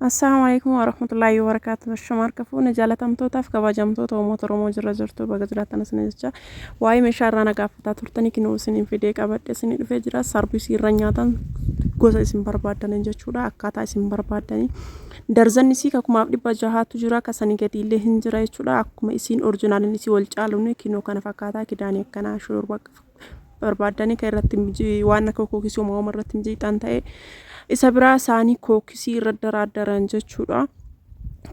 Assalaamu alaikum warahmatullaahi wabarakaatu. Shama harka fuune jaalatamtootaaf kabajamtoota uummata Oromoo jirra jirtu baga jiraattan isin jecha waa'ee meeshaa irraa na gaafataa turtanii kinoo isiniin fidee qabadhe isinii dhufee jira. Sarvisii irra nyaatan gosa isin barbaaddanin jechuudha, akkaataa isin barbaaddanii. Darzanni isii ka 1600tu jira, ka sanii gadi illee hin jira jechuudha. Akkuma isiin orjinaaliin isii wal caaluun kinoo kana fakkaataa kidaanii akkanaa shorba barbaaddanii kan irratti waan akka kookisii uumama irratti mijiixan ta'e, isa biraa isaanii kookisii irra daraaddaran jechuudha.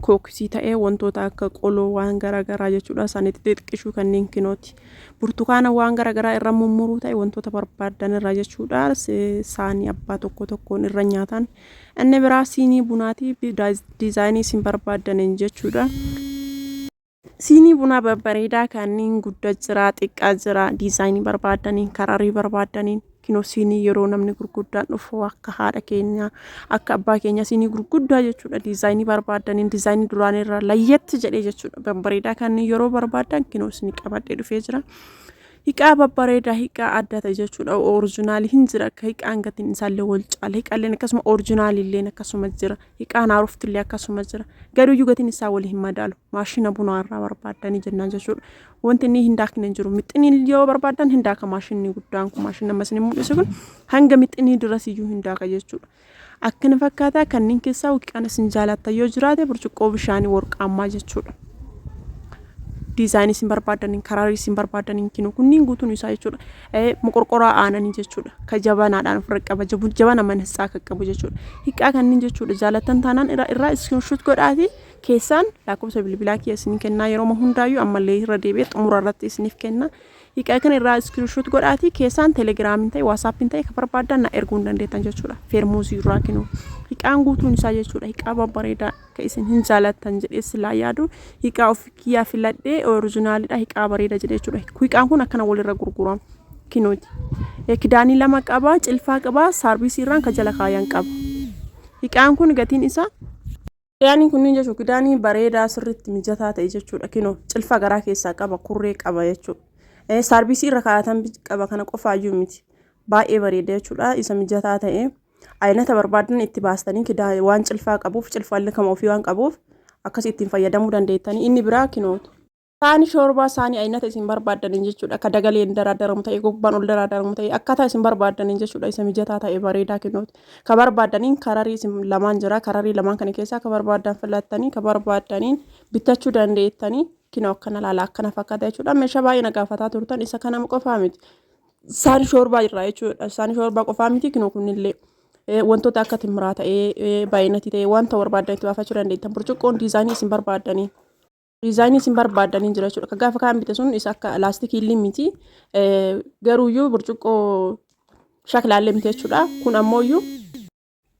Kookisii ta'ee wantoota akka qoloo waan garaagaraa jechuudha. Isaanii xixiqqishuu kanneen kinooti. Burtukaana waan garaagaraa irra mummuruu ta'e, wantoota barbaaddan irra jechuudha. Saanii abbaa tokko tokkoon irra nyaatan. Inni biraa siinii bunaati, diizaayinii isin barbaaddaniin jechuudha. Siinii bunaa babbareedaa kanneen guddaa jira, xiqqaa jira, diizaayinii barbaaddaniin, kararii barbaaddaniin. Kinoo siinii yeroo namni gurguddaan dhufu, akka haadha keenyaa, akka abbaa keenyaa, siinii gurguddaa jechuudha. Diizaayinii barbaaddaniin, diizaayinii duraan irraa layyatti jedhee jechuudha. Babbareedaa kanneen yeroo barbaaddan kinoo isinii qabadhee dhufee jira. Hiqaa babbareedaa, hiqaa adda ta'e jechuudha. Orijinaalii hin jira. Akka hiqaan gatiin isaallee wal caala. Hiqaalleen akkasuma, orijinaaliilleen akkasuma jira. Hiqaan haaroftillee akkasuma jira. Garuuyyuu gatiin isaa wal hin madaalu. Maashina bunaa irraa barbaaddanii jennaan jechuudha. Wanti inni hin daakne hin jiru. Mixinii yoo barbaaddan hin daaka maashinni guddaan kun, maashinni amma isin mul'isu kun hanga mixinii dirasiyyuu hin daaka jechuudha. Akkana fakkaataa kanneen keessaa hiqaan isin jaalattan yoo jiraate, burcuqqoo bishaanii warqaammaa jechuudha. Diizaayinii isin barbaaddaniin, karaarii isin barbaaddaniin kinu kunniin guutuun isaa jechuudha. Moqorqoraa aananii jechuudha. Ka jabanaadhaan ofirra qaba. Jabana manasxaa kan qabu jechuudha. Hiqaa kanneen jechuudha jaalattan taanaan irraa screenshot godhaati keessaan lakkoofsa bilbilaa kiyya isin kennaa, yeroo hundaayyuu ammallee irra deebi'ee xumura irratti isiniif kenna. Hiqaa kana irraa screenshot godhaati keessaan Telegiraamiin ta'e, WhatsAppiin ta'e, kan barbaaddan na erguu hin dandeettan jechuudha. Feermuuzii irraa kinu. Hiqaan guutuun isaa jechuudha. Hiqaa babbareedaa kan isin hin jaalattan jedhee silaa yaadu, hiqaa of kiyyaa filadhee, orijinaalidha, hiqaa bareeda jedhee jechuudha. Hiqaan kun akkana walirra gurgurama. Kinooti. Kidaanii lama qaba, cilfaa qaba, saarvisii irraan kan jala kaayan qaba. Hiqaan kun gatiin isaa kidaanii kunniin jechuudha. Kidaanii bareedaa sirriitti mijataa ta'e jechuudha. Kinoo cilfaa garaa keessaa qaba, kurree qaba jechuudha. Saarvisii irra kaa'atan qaba, kana qofaayyuu miti. Baay'ee bareeda jechuudha. Isa mijataa ta'e. Aynata barbaadan itti baastanii waan cilfaa qabuuf, cilfaallee kama ofii waan qabuuf, akkas ittiin fayyadamuu dandeettanii. Inni biraa kinootu. Saani shoorbaa, saanii aynata isin barbaaddaniin jechuudha. Akka dagaleen daraadaramu ta'e, gubbaan ol daraadaramu ta'e, akkaataa isin barbaaddaniin jechuudha. Isa mijataa ta'e bareedaa kinooti. Ka barbaaddaniin kararii isin lamaan jira. Kararii lamaan kana keessaa ka barbaaddan filattanii, ka barbaaddaniin bitachuu dandeettanii. Kinoo akkana laala, akkana fakkaata jechuudha. Meeshaa baay'ee na gaafataa turtan isa kana qofaa miti. Saani shoorbaa irraa jechuudha. Saani shoorbaa qofaa miti, kinoo kunillee. Wantoota akka timiraa ta'ee, baay'inatti ta'ee, wanta barbaaddan itti baafachuu dandeettan. Burcuqqoon diizaayinii isin barbaaddanii. Diizaayinii isin barbaaddanii jira jechuudha. Ka gaafa kaan bite sun isa akka laastikii illee miti. Garuuyyuu burcuqqoo shaklaallee miti jechuudha. Kun ammooyyuu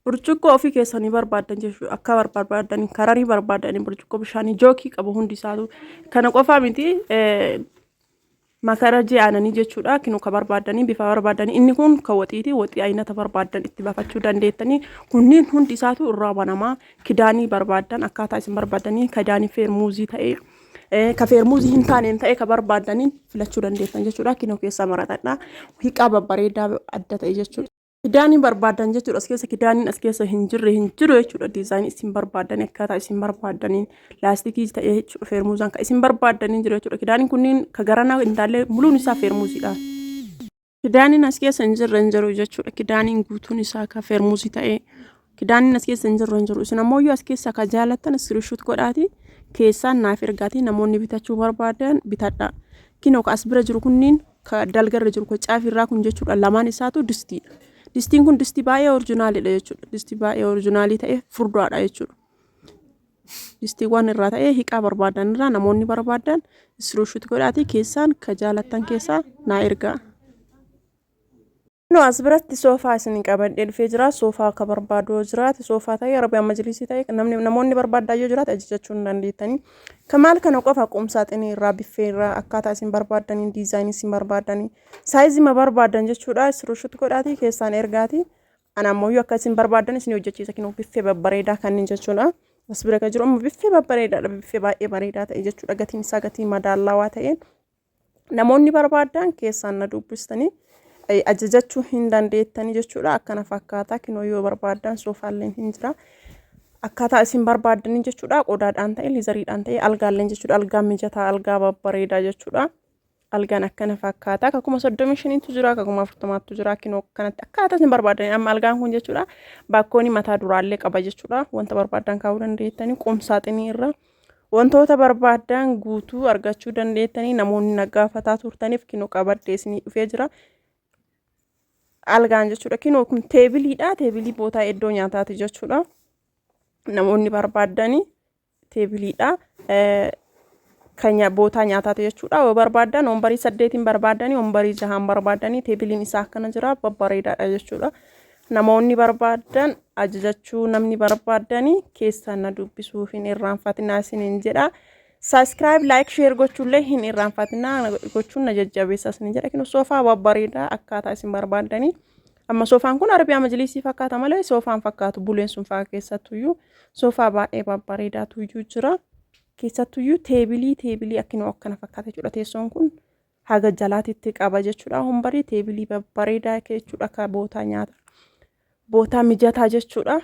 burcuqqoo ofii keessanii barbaaddan jechuudha. Akka barbaaddanii kararii barbaaddanii, burcuqqoo bishaanii jookii qabu hundi isaatu. Kana qofaa miti, makarajee aananii jechuudha. Kinoo ka barbaaddanii bifa barbaaddanii, inni kun ka waxiiti. Waxii aynata barbaaddan itti baafachuu dandeettanii. Kunniin hundi isaatu irraa banamaa. Kidaanii barbaaddan akkaataa isin barbaaddanii, kidaanii feermuuzii ta'ee, ka feermuuzii hin taaneen ta'e, ka barbaaddaniin filachuu dandeettan jechuudha. Kinoo keessaa maratadha. Hiqaa babbareedaa adda ta'e jechuudha. Kidaanii barbaadan jechuudha. As keessa kidaaniin as keessa hin jirre hin jiru jechuudha. Diizaayinii isin barbaadan, akkaataa isin barbaaddaniin, laastikii ta'ee jechuudha. Feermuuzaan kan isin barbaaddaniin jira jechuudha. Kidaaniin kunniin ka garanaa hin taalle muluun isaa feermuuziidha. Kidaaniin as keessa hin jirre hin jiru jechuudha. Kidaaniin guutuun isaa ka feermuuzii ta'ee, kidaaniin as keessa hin jirre hin jiru. Isin ammoo as keessa ka jaalattan screenshot godhaati keessaan naaf ergaati, namoonni bitachuu barbaadan bitadha. Kinoo ka as bira jiru kunniin, ka dalgarra jiru, ka caafirraa kun jechuudha, lamaan isaatu distiidha. Distiin kun distii baay'ee orijinaalidha jechuudha. Distii baay'ee orijinaalii ta'e furdaadha jechuudha. Distiiwwan irraa ta'ee hiqaa barbaadan irraa namoonni barbaadan screenshot godhaati keessaan ka jaalattan keessaa naa ergaa. No, as biratti soofaa isin qabadhee dhufee jira. Soofaa akka barbaadu yoo jiraate, soofaa ta'e, Arabiyaa majlisii ta'e, namni namoonni barbaadaa yoo jiraate ajajachuu hin dandeettanii. Kamaal kana qofa qumsaaxinii irraa, biffee irraa, akkaataa isin barbaaddanii, diizaayinii isin barbaaddanii, saayizii ma barbaadan jechuudha. Screenshot godhaatii keessaan ergaatii. Ana ammoo akka isin barbaaddan isin hojjechiisa. Kinoo biffee babbareedaa kanneen jechuudha. As bira kan jiru ammoo biffee babbareedaadha. Biffee baay'ee bareedaa ta'e jechuudha. Gatiin isaa gatii madaallawaa ta'een. Namoonni barbaadan keessaan na dubbistanii ajajachuu hin dandeettanii jechuudha. Akkana fakkaata. Kinoo yoo barbaadan soofaalleen hin jira. Akkaataa isin barbaaddaniin jechuudha. Qodaadhaan ta'e, liizariidhaan ta'e, algaalleen jechuudha. Algaa mijataa, algaa babbareedaa jechuudha. Algaan akkana fakkaata. Akka 35,000tu jira, akka 40,000tu jira. Kinoo akkanatti akkaataa isin barbaaddaniin amma algaan kun jechuudha. Baakkooni mataa duraallee qaba jechuudha. Wanta barbaaddan kaa'uu dandeettanii qomsaaxinii irra. Wantoota barbaaddan guutuu argachuu dandeettanii namoonni na gaafataa turtaniif kinoo qabadhee isinii dhufee jira. Algaan jechuudha. Kinoo kun teebiliidha. Teebilii bootaa iddoo nyaataati jechuudha. Namoonni barbaaddanii teebiliidha. Kan bootaa nyaataati jechuudha. Yoo barbaaddan wambarii saddeetiin barbaaddanii wambarii jahaan barbaaddanii teebiliin isaa akkana jira babbareedaadha jechuudha. Namoonni barbaaddan ajajachuu namni barbaaddanii keessaan na dubbisuu hin irraanfatinaa isiniin jedha. Subscribe, like, share gochuullee hin irraanfatinaa gochuun na jajjabeessa isiniin jedha. Kinoo soofaa babbareedaa akkaataa isin barbaaddanii. Amma soofaan kun Arabiyaa majliisii fakkaata malee soofaan fakkaatu buleen sun fa'aa keessattuyyuu soofaa baay'ee babbareedaatuyyuu jira. Keessattuyyuu teebilii teebilii akkinoo akkana fakkaata jechuudha teessoon kun haga jalaatitti qaba jechuudha. Hombarii teebilii babbareedaa jechuudha akka bootaa nyaata bootaa mijataa jechuudha.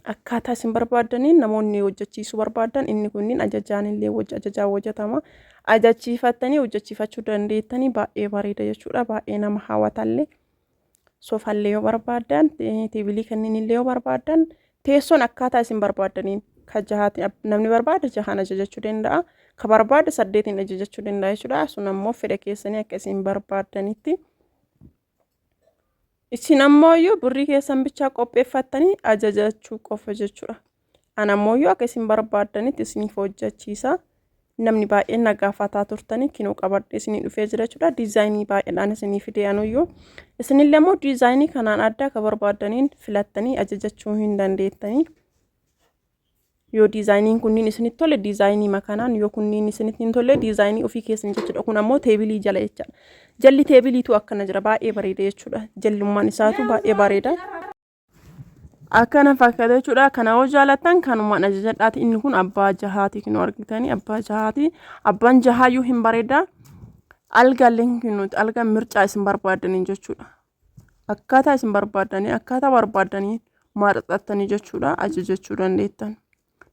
Akkaataa isin barbaaddaniin namoonni hojjechiisuu barbaadan inni kunniin ajajaan illee ajajaan hojjetama. Ajachiifattanii hojjechiifachuu dandeettanii baay'ee bareeda jechuudha. Baay'ee nama hawwatallee. Soofallee yoo barbaaddan teebilii kanneen illee yoo barbaaddan teessoon akkaataa isin barbaaddaniin ka jahaati namni barbaade jahaan ajajachuu danda'a. Ka barbaade saddeetiin ajajachuu danda'a jechuudha. Sun ammoo fedha keessanii akka isin barbaaddanitti. Isin ammoo iyyuu birrii keessan bichaa qopheeffattanii ajajachuu qofa jechuudha. Ana ammoo iyyuu akka isin barbaaddanitti isiniif hojjechiisa. Namni baay'een na gaafataa turtanii kinoo qabadhee isinii dhufee jira jechuudha. Diizaayinii baay'eedhaan isinii fidee anuyyuu. Isinillee immoo diizaayinii kanaan adda akka barbaaddaniin filattanii ajajachuu hin dandeettanii. Yoo diizaayiniin kunniin isinitti tole diizaayinii makanaan yoo kunniin isinitti hin tolle diizaayinii ofii keessan jechuudha. Kun ammoo teebilii jala jechaadha. Jalli teebiliitu akkana jira baay'ee bareeda jechuudha. Jallummaan isaatu baay'ee bareeda. Akkana fakkaata jechuudha. Kana yoo jaalattan kanumaan ajajadhaati. Inni kun abbaa jahaati kinoo argitanii abbaa jahaati. Abbaan jahaayyuu hin bareeda. Algaalleen kunuuti algaa mircaa isin barbaaddaniin jechuudha. Akkaataa isin barbaaddanii akkaataa barbaaddanii maaraxattanii jechuudha ajajachuu dandeettan.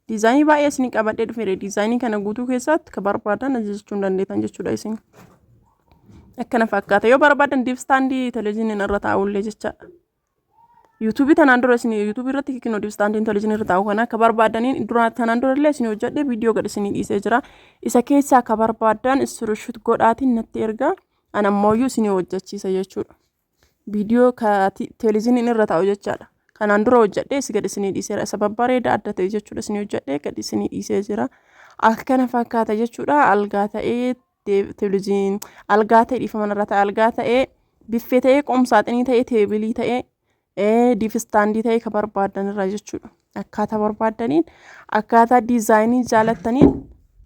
Diizaayinii baay'ee isin qabadhee dhufeera. Diizaayinii kana guutuu keessatti ka barbaadan ajajachuu hin dandeettan jechuudha isin. Akkana fakkaata. Yoo barbaadan diistaandii televezyiiniin irra taa'ullee jechaadha. Yuutuubii tanaan dura isin yuutuubii irratti kinoo diistaandiin televezyiinii irra taa'u kana akka barbaadaniin dura tanaan dura illee isin hojjedhe viidiyoo gad isinii dhiisee jira. Isa keessaa akka barbaadan iskiriinshot godhaatiin natti ergaa. An ammooyyuu isinii hojjechiisa jechuudha. Viidiyoo televezyiiniin irra taa'u jechaadha. Kanaan dura hojjedhee si gad isinii dhiiseera. Isa babbareeda adda ta'e jechuudha isinii hojjedhee gad isinii dhiisee jira. Akkana fakkaata jechuudha. Algaa ta'ee televezyiin algaa ta'e dhiifama irra ta'e algaa ta'ee biffee ta'ee qomsaaxinii ta'ee teebilii ta'ee diifistaandii ta'ee ka barbaadan irraa jechuudha. Akkaataa barbaaddaniin akkaataa diizaayinii jaalattaniin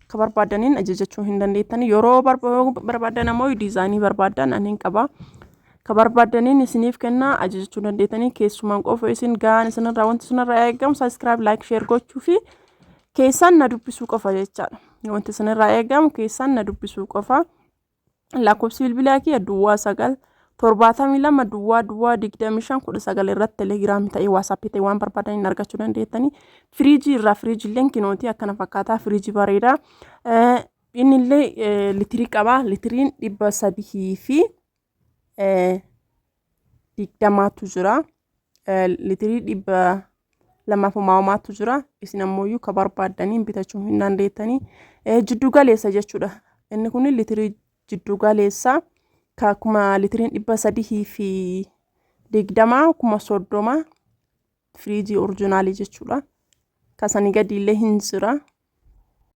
ka barbaaddaniin ajajachuu hin dandeettani. Yeroo barbaadan ammoo diizaayinii barbaadan ani hin qaba. Ka barbaaddaniin isiniif kennaa ajajachuu dandeettanii keessumaan qofa isin gahaan isinirraa wanti isinirraa eegamu subscribe like share gochuu fi keessaan na dubbisuu qofa jechaadha. Wanti isinirraa eegamu keessaan na dubbisuu qofa. Lakkoofsi bilbilaa kiyya duwwaa 9 72 duwwaa duwwaa 25 19 irratti telegiraamii ta'ee waasaappii ta'ee waan barbaadaniin argachuu dandeettanii. Firiijii irraa firiijiilleen kinootii akkana fakkaataa firiijii bareedaa. Inni illee litirii qaba. Litiriin 320tu jira. Litirii 200 homaa homaatu jira. Isin ammoo ka barbaaddaniin bitachuu hin dandeettanii. Jiddu galeessa jechuudha. Inni kun litirii jiddu galeessa ka kuma litiriin 320 30,000 firiijii orijinaalii jechuudha. Ka sanii gadi illee hin jira.